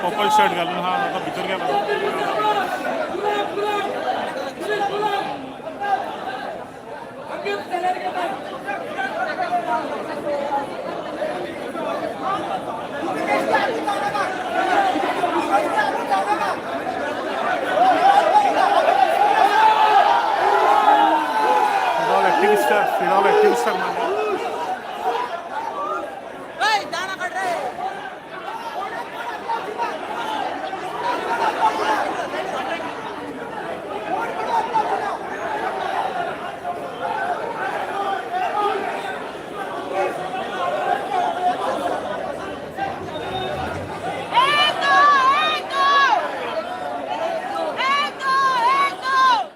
Purple shirt घालून हा आतां भितर गेला. फिदाव एक्टिविस्टाक, फिदाव एक्टिविस्टाक मारला. Eto! Eto! Eto! Eto!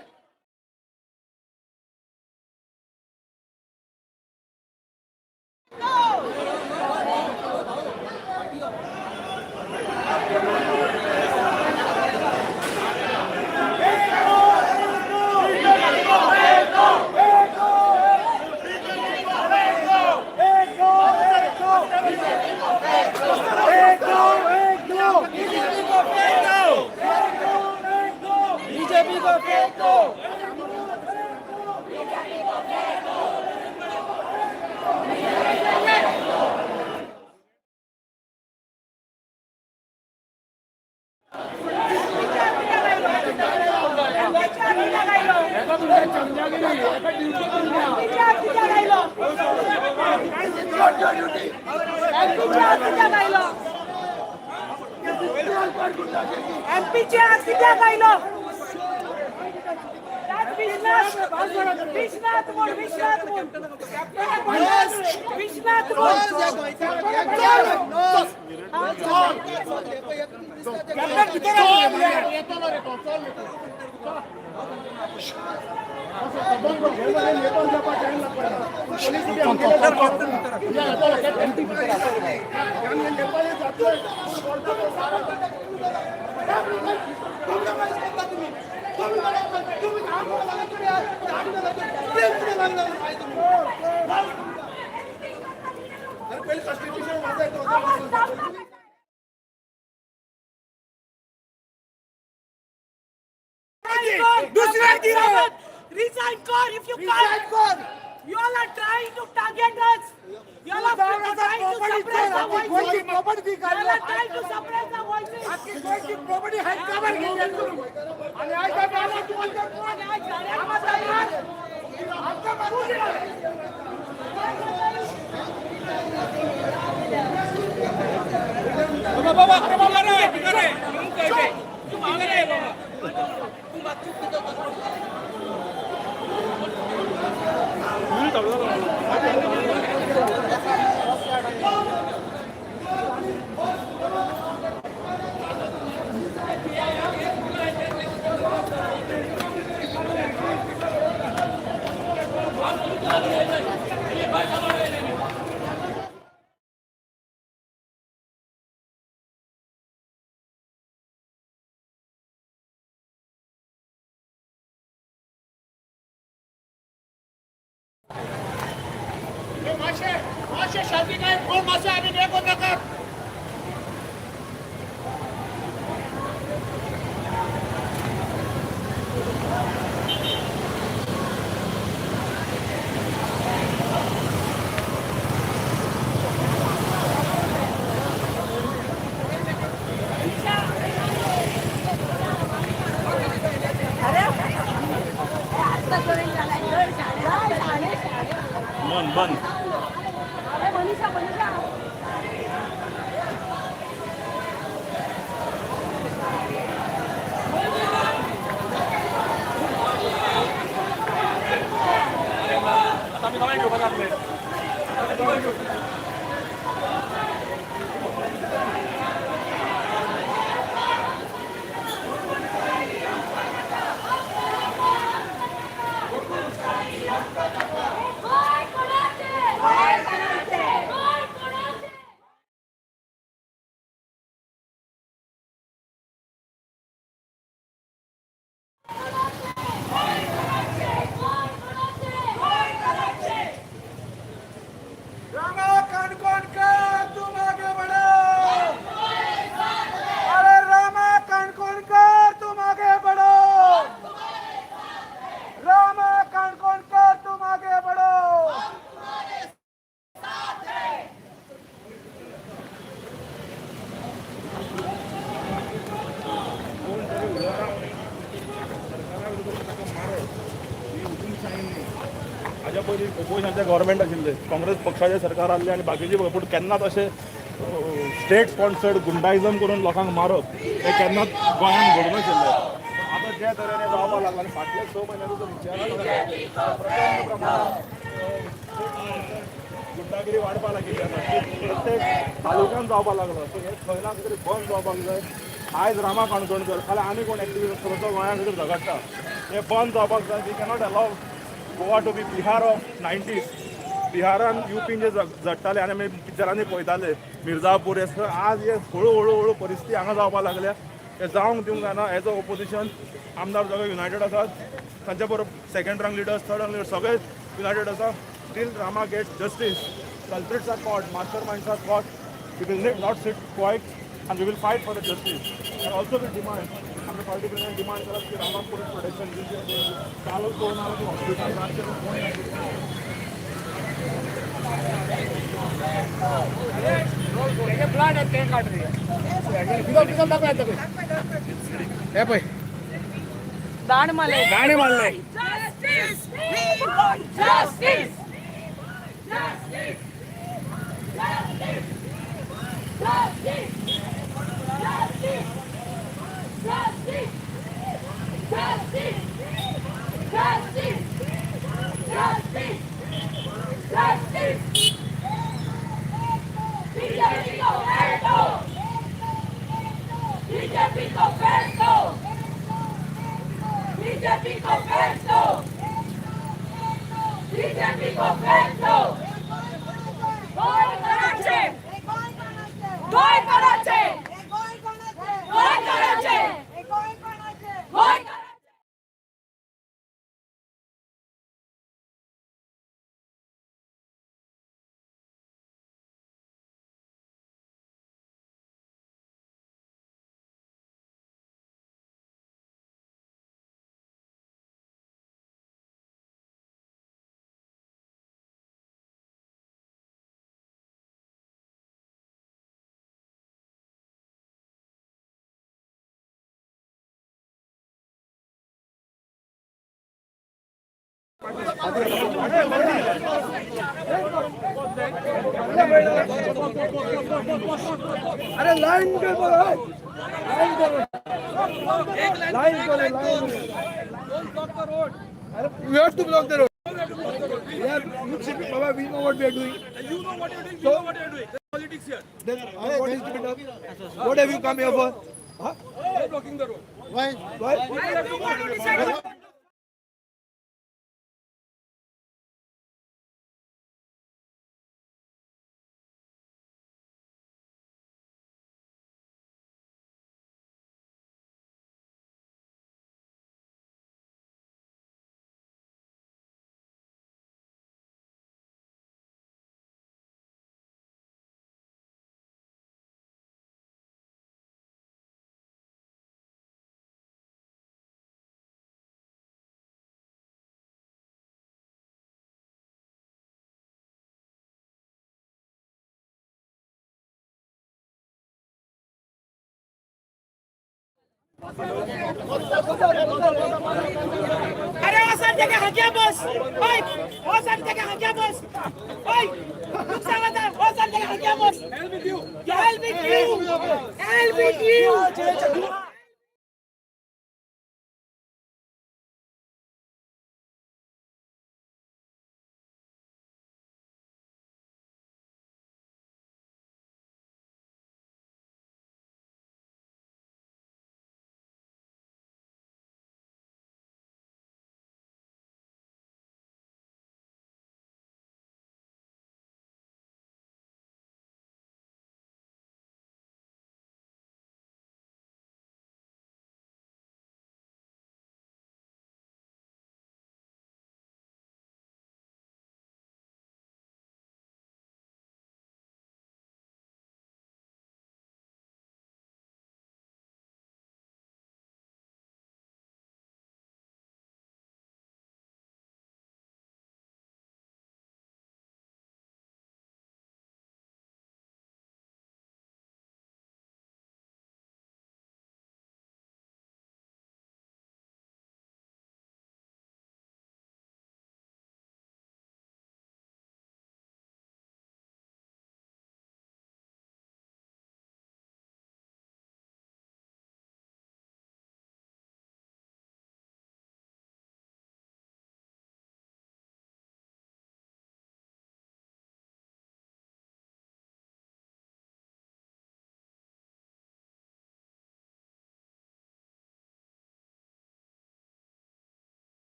BJP को फेंको. एमपीचे आज कित्याक आयलो? विश्वनाथ, विश्वनाथ म्हूण, विश्वनाथ म्हूण, विश्वनाथ म्हूण. दुसऱ्या Resign कर if you can't. You all are trying to target us. You all are trying to suppress our voices. You all are trying to suppress our voices. बाबा, बाबा रे, भितर रे, तू मागे रे बाबा. माशे माशे शांती काय कोण माशे आम्ही नाही कोण नका. बंद बंद. मनीषा, मनीषा. ऑपोजिशनाचें गव्हर्मेंट आशिल्लें, काँग्रेस पक्षाचें सरकार आहलें आनी बाकीचे, पूण केन्नाच अशें स्टेट स्पॉन्सर्ड गुंडाइजम करून लोकांक मारप हें केन्नाच गोंयांत घडूंक नाशिल्लें. आतां ज्या तरेन हें जावपाक लागलां आनी फाटल्या 6 म्हयन्यांनी जर विचारात जाल्यार प्रचंड प्रमाणात गुंडागिरी वाडपाक लागिल्ली आसा. प्रत्येक तालुक्यांत जावपाक लागलो. सो हें खंय ना खंय तरी बंद जावपाक जाय. आयज रामा काणकोणकर, फाल्यां आनी कोण एक्टिविस्ट आसतलो तो गोंया खातीर झगडटा. हें बंद जावपाक जाय. We cannot allow Goa to be Bihar of 90s. बिहारान, युपीन जे झडटाले आनी आमी पिक्चरांनी पळयताले मिर्जापूर हे सगळें, आज हे हळू हळू हळू परिस्थिती हांगा जावपाक लागल्या. हे जावंक दिवंक जायना. एज अ ओपोजिशन आमदार सगळे युनायटेड आसात. तांच्या बरोबर second rank leaders, third rank leaders सगळे युनायटेड आसा till Rama gets justice, culprits are caught, masterminds are caught. We will not sit quiet and we will fight for the justice. And also we demand, आमच्या party president demand करत की रामाक police protection दिवचें. कालच पळोवन आलो की hospital. Blood आहे ते काढ रे. हे पळय. दाण मारले. गाणे मारले. Justice! We want justice! Justice! Justice! Justice! Justice! Justice! Justice! Justice! Justice! Justice! BJP को फेंक दो! बीजेपी को फेंक दो! बीजेपी को फेंक दो! बीजेपी को फेंक दो! गोंय कोणाचें? गोंय कोणाचें? गोंय कोणाचें? गोंय कोणाचें? अरे लाइन कर, लाइन करो, लाइन करो, लाइन. अरे, we have to block the road. Yeah, you should be, Baba, we know what we are doing. You know what you're doing. So- You know what you're doing. There's politics here. Then what is to be done? What have you come here for? Huh? You're blocking the road. Why? Why? Why? अरे, हो साहेब, तेका हांग्या बस. ओय, हो साहेब, तेका हांग्या बस. ओय, तुका सांगता, हो साहेब, तेका हांग्या बस. Hell with you. Hell with you! Hell with you!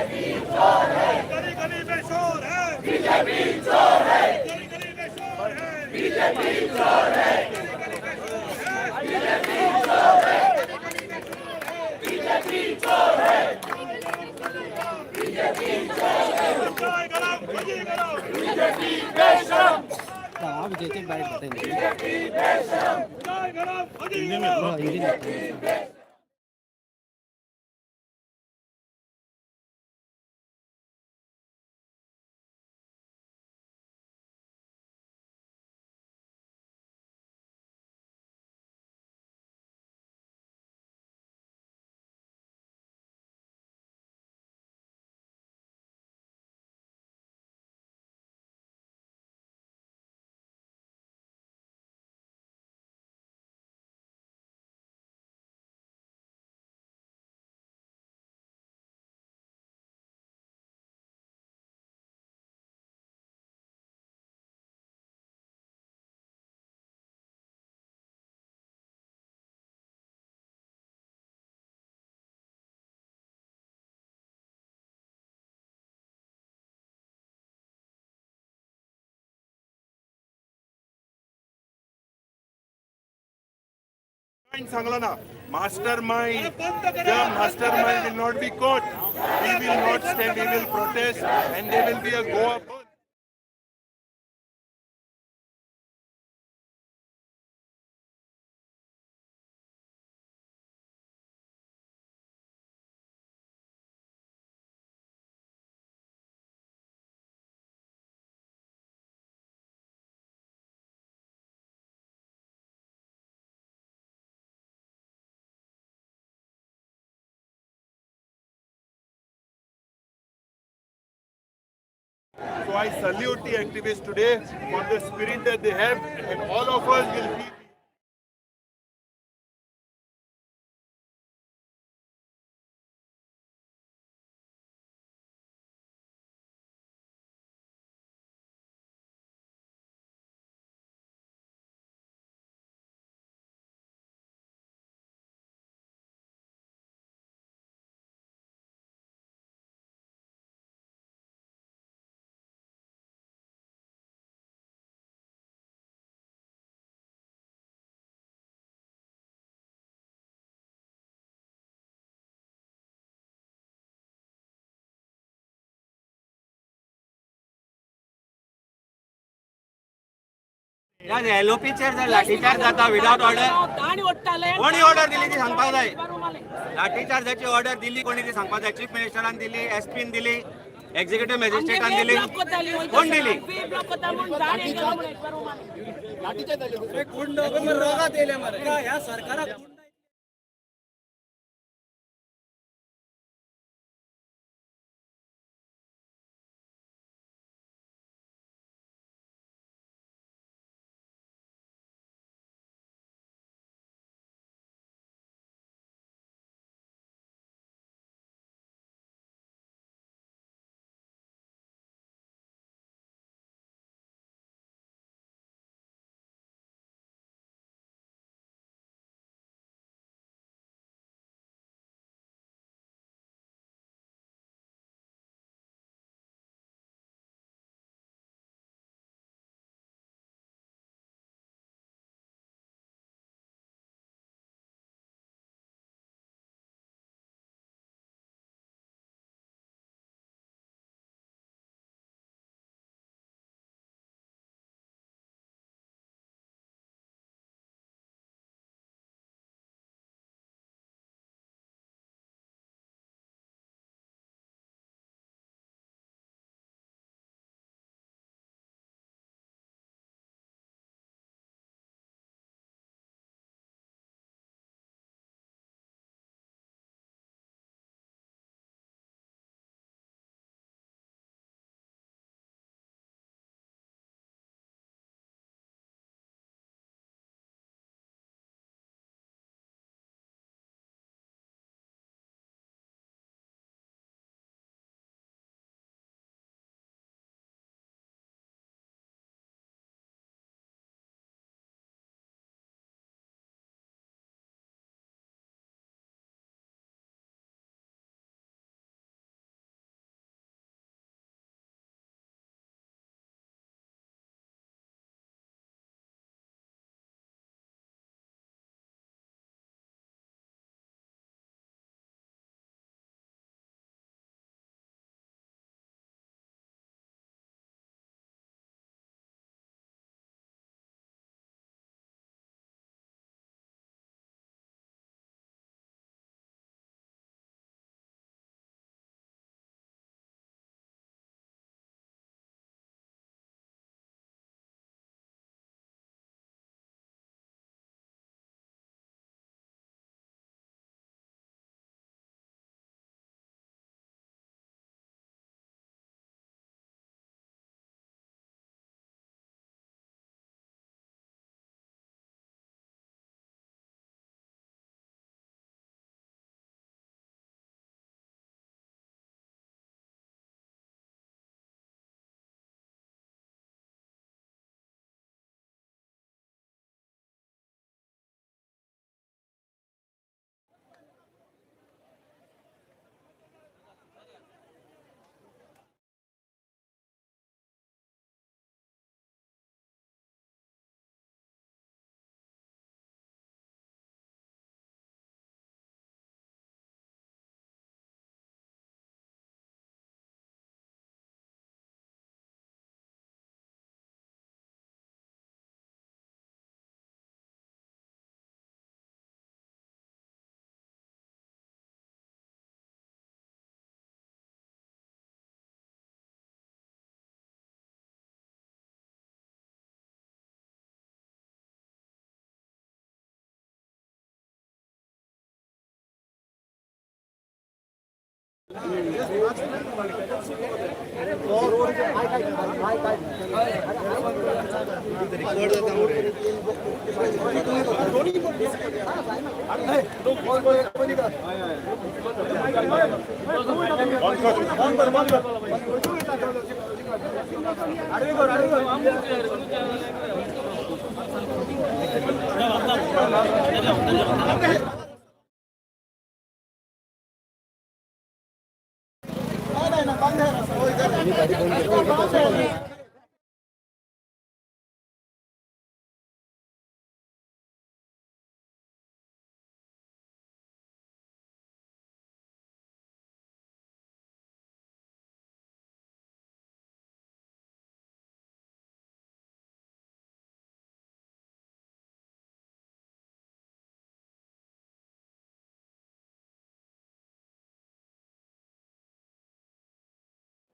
गली गली में शोर है, बीजेपी चोर है। गली गली में शोर है, बीजेपी चोर है। गली गली में शोर है, बीजेपी चोर है। गली गली में शोर है, बीजेपी चोर है। बीजेपी चोर है। चाय गरम, भजी गरम, बीजेपी बेशरम। बीजेपी बेशरम। चाय गरम, भजी गरम। सांगलो ना, master mind, the master mind will not be caught. We will not stand, we will protest and there will be a Goa bandh. So I salute the activists today for the spirit that they have, and all of us will be एलओपीचेर जर लाठीचार्ज जाता without order, कोणी order दिली ती सांगपाक जाय. लाठीचार्जाची order दिली कोणी ती सांगपाक जाय. चीफ मिनिस्टरान दिली, एसपीन दिली, एक्झिक्युटिव्ह मॅजिस्ट्रेटान दिली, कोण दिली? ह्या सरकाराक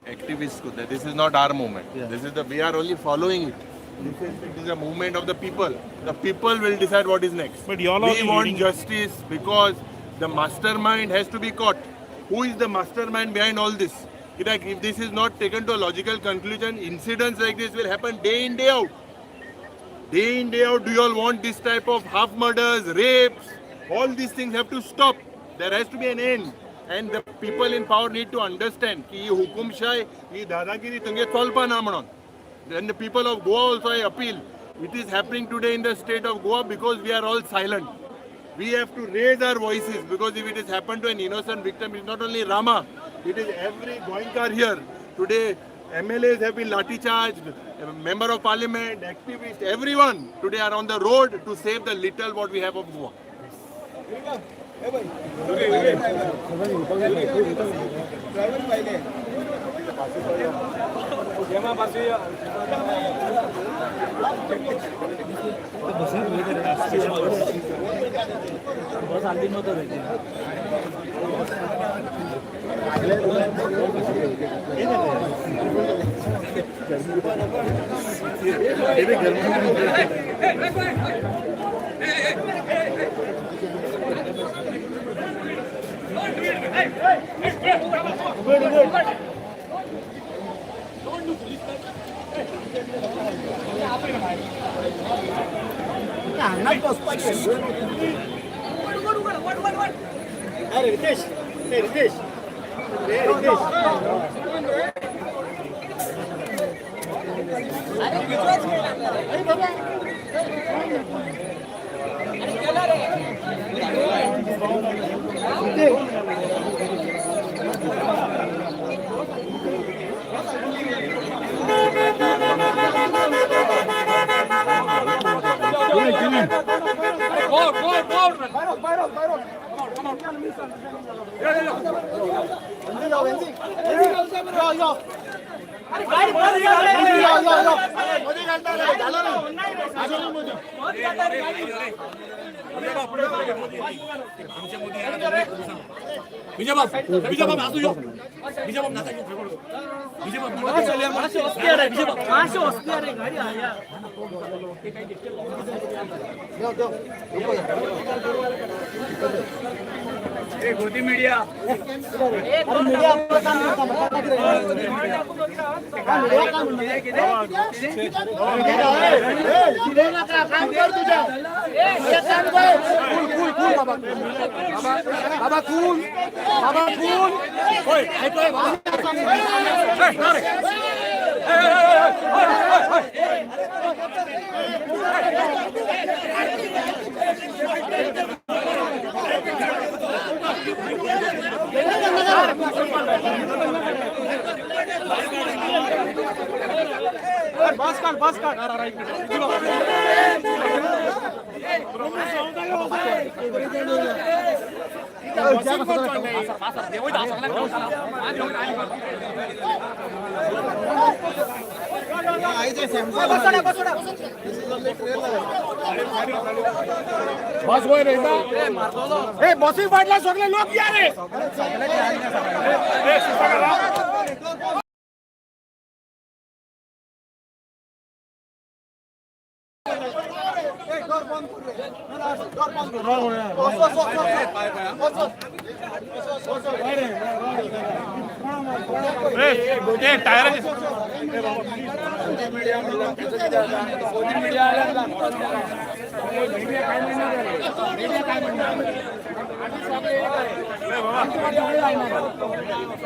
Activists could. This is not our movement. Yeah. This is the, we are only following it. It is a movement of the people. The people will decide what is next. But y'all are we want justice because the mastermind has to be caught. Who is the mastermind behind all this? Like, if this is not taken to a logical conclusion, incidents like this will happen day in, day out. Day in, day out, do you all want this type of half murders, rapes? All these things have to stop. There has to be an end. And the people in power need to understand की ही हुकुमशाय, ही दादागिरी तुमगे चलपा ना म्हणून. And the people of Goa also, I appeal. It is happening today in the state of Goa because we are all silent. We have to raise our voices because if it has happened to an innocent victim, it's not only Rama, it is every Goenkar here. Today, MLAs have been lathi charged, member of parliament, activists, everyone today are on the road to save the little what we have of Goa.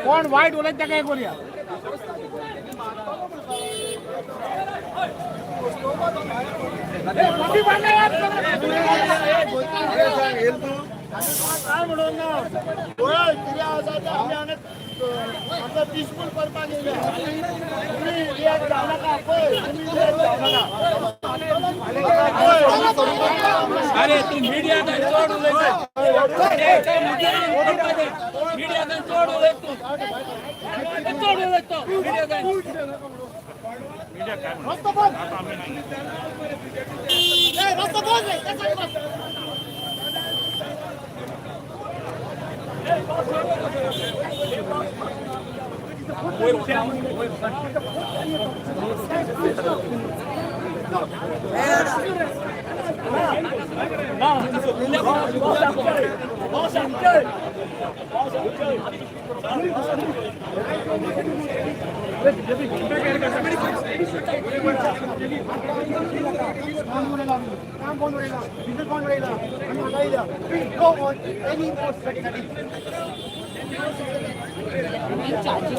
कोण वायट उलयता ताका हे करूया. काय म्हणून ना पळय कितें आसा तें आमी हांगा आमकां पिसफूल करपाक येयल्या. तुमी रिएक्ट जावं नाका. पळय तुमी रिएक्ट जावं नाका. अरे तू मीडिया चड उलयता, मीडिया चड उलयत, तूं चड उलयतो मीडिया. रस्तो बंद रे. काम कोण उडयला, बिजनेस कोण उडयला, आमी हांगा येयल्या. We don't want any more Charging.